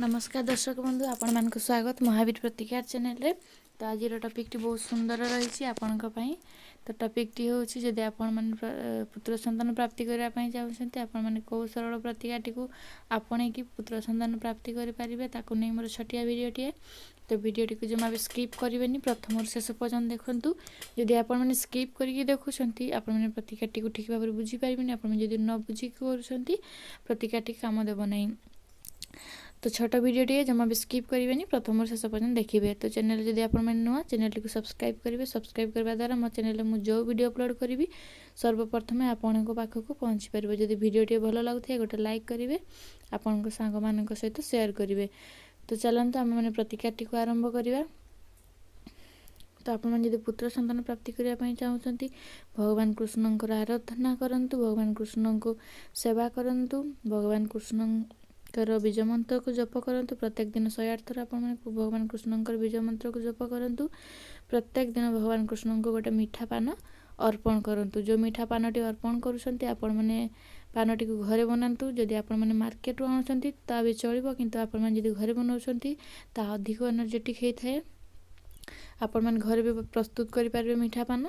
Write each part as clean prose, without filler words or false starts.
ନମସ୍କାର ଦର୍ଶକ ବନ୍ଧୁ, ଆପଣମାନଙ୍କୁ ସ୍ୱାଗତ ମହାବୀର ପ୍ରତିକାର ଚ୍ୟାନେଲରେ। ତ ଆଜିର ଟପିକ୍ଟି ବହୁତ ସୁନ୍ଦର ରହିଛି ଆପଣଙ୍କ ପାଇଁ। ତ ଟପିକ୍ଟି ହେଉଛି, ଯଦି ଆପଣମାନେ ପୁତ୍ର ସନ୍ତାନ ପ୍ରାପ୍ତି କରିବା ପାଇଁ ଚାହୁଁଛନ୍ତି, ଆପଣମାନେ କେଉଁ ସରଳ ପ୍ରତିକାରଟିକୁ ଆପଣେଇକି ପୁତ୍ର ସନ୍ତାନ ପ୍ରାପ୍ତି କରିପାରିବେ, ତାକୁ ନେଇ ମୋର ଛୋଟିଆ ଭିଡ଼ିଓଟିଏ। ତ ଭିଡ଼ିଓଟିକୁ ଜମା ବି ସ୍କିପ୍ କରିବେନି, ପ୍ରଥମରୁ ଶେଷ ପର୍ଯ୍ୟନ୍ତ ଦେଖନ୍ତୁ। ଯଦି ଆପଣମାନେ ସ୍କିପ୍ କରିକି ଦେଖୁଛନ୍ତି, ଆପଣମାନେ ପ୍ରତିକାରଟିକୁ ଠିକ୍ ଭାବରେ ବୁଝିପାରିବେନି। ଆପଣମାନେ ଯଦି ନ ବୁଝିକି କରୁଛନ୍ତି, ପ୍ରତିକାରଟି କାମ ଦେବ ନାହିଁ। ତ ଛୋଟ ଭିଡ଼ିଓଟିଏ, ଜମା ବି ସ୍କିପ୍ କରିବେନି, ପ୍ରଥମରୁ ଶେଷ ପର୍ଯ୍ୟନ୍ତ ଦେଖିବେ। ତ ଚ୍ୟାନେଲ୍ ଯଦି ଆପଣମାନେ ନୂଆ, ଚ୍ୟାନେଲଟିକୁ ସବସ୍କ୍ରାଇବ୍ କରିବେ। ସବସ୍କ୍ରାଇବ୍ କରିବା ଦ୍ୱାରା ମୋ ଚ୍ୟାନେଲରେ ମୁଁ ଯେଉଁ ଭିଡ଼ିଓ ଅପଲୋଡ଼ କରିବି, ସର୍ବପ୍ରଥମେ ଆପଣଙ୍କ ପାଖକୁ ପହଞ୍ଚି ପାରିବ। ଯଦି ଭିଡ଼ିଓଟିଏ ଭଲ ଲାଗୁଥାଏ, ଗୋଟେ ଲାଇକ୍ କରିବେ, ଆପଣଙ୍କ ସାଙ୍ଗମାନଙ୍କ ସହିତ ସେୟାର କରିବେ। ତ ଚାଲନ୍ତୁ, ଆମେମାନେ ପ୍ରତିକାରଟିକୁ ଆରମ୍ଭ କରିବା। ତ ଆପଣମାନେ ଯଦି ପୁତ୍ର ସନ୍ତାନ ପ୍ରାପ୍ତି କରିବା ପାଇଁ ଚାହୁଁଛନ୍ତି, ଭଗବାନ କୃଷ୍ଣଙ୍କର ଆରାଧନା କରନ୍ତୁ, ଭଗବାନ କୃଷ୍ଣଙ୍କୁ ସେବା କରନ୍ତୁ, ଭଗବାନ କୃଷ୍ଣଙ୍କର ବୀଜ ମନ୍ତ୍ରକୁ ଜପ କରନ୍ତୁ। ପ୍ରତ୍ୟେକ ଦିନ 108 ଥର ଆପଣମାନେ ଭଗବାନ କୃଷ୍ଣଙ୍କର ବୀଜ ମନ୍ତ୍ରକୁ ଜପ କରନ୍ତୁ। ପ୍ରତ୍ୟେକ ଦିନ ଭଗବାନ କୃଷ୍ଣଙ୍କୁ ଗୋଟେ ମିଠା ପାନ ଅର୍ପଣ କରନ୍ତୁ। ଯେଉଁ ମିଠା ପାନଟି ଅର୍ପଣ କରୁଛନ୍ତି, ଆପଣମାନେ ପାନଟିକୁ ଘରେ ବନାନ୍ତୁ। ଯଦି ଆପଣମାନେ ମାର୍କେଟରୁ ଆଣୁଛନ୍ତି, ତା ବି ଚଳିବ, କିନ୍ତୁ ଆପଣମାନେ ଯଦି ଘରେ ବନାଉଛନ୍ତି, ତାହା ଅଧିକ ଏନର୍ଜେଟିକ୍ ହେଇଥାଏ। ଆପଣମାନେ ଘରେ ବି ପ୍ରସ୍ତୁତ କରିପାରିବେ ମିଠା ପାନ।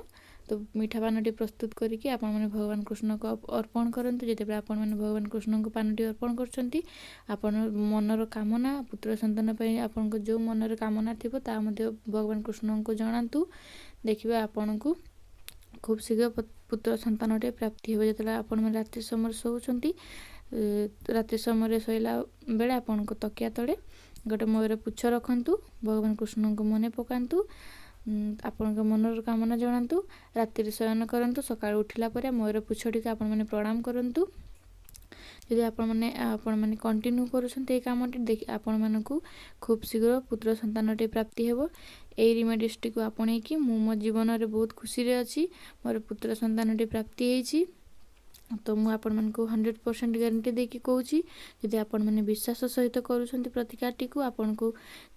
ତ ମିଠା ପାନଟି ପ୍ରସ୍ତୁତ କରିକି ଆପଣମାନେ ଭଗବାନ କୃଷ୍ଣଙ୍କୁ ଅର୍ପଣ କରନ୍ତୁ। ଯେତେବେଳେ ଆପଣମାନେ ଭଗବାନ କୃଷ୍ଣଙ୍କୁ ପାନଟି ଅର୍ପଣ କରୁଛନ୍ତି, ଆପଣ ମନର କାମନା, ପୁତ୍ର ସନ୍ତାନ ପାଇଁ ଆପଣଙ୍କ ଯେଉଁ ମନରେ କାମନା ଥିବ, ତାହା ମଧ୍ୟ ଭଗବାନ କୃଷ୍ଣଙ୍କୁ ଜଣାନ୍ତୁ। ଦେଖିବେ, ଆପଣଙ୍କୁ ଖୁବ୍ ଶୀଘ୍ର ପୁତ୍ର ସନ୍ତାନଟିଏ ପ୍ରାପ୍ତି ହେବ। ଯେତେବେଳେ ଆପଣମାନେ ରାତ୍ରି ସମୟରେ ଶୋଉଛନ୍ତି, ରାତ୍ରି ସମୟରେ ଶୋଇଲା ବେଳେ ଆପଣଙ୍କ ତକିଆ ତଳେ ଗୋଟେ ମୟୂର ପୁଚ୍ଛ ରଖନ୍ତୁ। ଭଗବାନ କୃଷ୍ଣଙ୍କୁ ମନେ ପକାନ୍ତୁ, ଆପଣଙ୍କ ମନର କାମନା ଜଣାନ୍ତୁ, ରାତିରେ ଶୟନ କରନ୍ତୁ। ସକାଳୁ ଉଠିଲା ପରେ ମୟୂର ପୁଚ୍ଛଟିକୁ ଆପଣମାନେ ପ୍ରଣାମ କରନ୍ତୁ। ଯଦି ଆପଣମାନେ କଣ୍ଟିନ୍ୟୁ କରୁଛନ୍ତି ଏଇ କାମଟି, ଦେଖି ଆପଣମାନଙ୍କୁ ଖୁବ୍ ଶୀଘ୍ର ପୁତ୍ର ସନ୍ତାନଟି ପ୍ରାପ୍ତି ହେବ। ଏଇ ରିମେଡ଼ିସ୍ଟିକୁ ଆପଣେଇକି ମୁଁ ମୋ ଜୀବନରେ ବହୁତ ଖୁସିରେ ଅଛି। ମୋର ପୁତ୍ର ସନ୍ତାନଟି ପ୍ରାପ୍ତି ହେଇଛି। ତ ମୁଁ ଆପଣମାନଙ୍କୁ 100% ଗ୍ୟାରେଣ୍ଟି ଦେଇକି କହୁଛି, ଯଦି ଆପଣମାନେ ବିଶ୍ୱାସ ସହିତ କରୁଛନ୍ତି ପ୍ରତିକାରଟିକୁ, ଆପଣଙ୍କୁ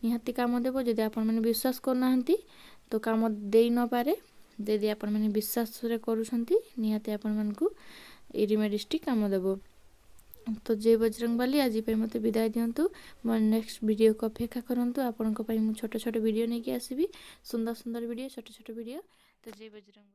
ନିହାତି କାମ ଦେବ। ଯଦି ଆପଣମାନେ ବିଶ୍ୱାସ କରୁନାହାନ୍ତି, ତ କାମ ଦେଇ ନପାରେ। ଯଦି ଆପଣମାନେ ବିଶ୍ୱାସରେ କରୁଛନ୍ତି, ନିହାତି ଆପଣମାନଙ୍କୁ ଏଇ ରିମେଡ଼ିସ୍ଟି କାମ ଦେବ। ତ ଜୟ ବଜରଙ୍ଗବାଲି। ଆଜି ପାଇଁ ମୋତେ ବିଦାୟ ଦିଅନ୍ତୁ। ମୋ ନେକ୍ସଟ ଭିଡ଼ିଓକୁ ଅପେକ୍ଷା କରନ୍ତୁ। ଆପଣଙ୍କ ପାଇଁ ମୁଁ ଛୋଟ ଛୋଟ ଭିଡ଼ିଓ ନେଇକି ଆସିବି, ସୁନ୍ଦର ସୁନ୍ଦର ଭିଡ଼ିଓ, ଛୋଟ ଛୋଟ ଭିଡ଼ିଓ। ତ ଜୟ ବଜରଙ୍ଗବାଲି।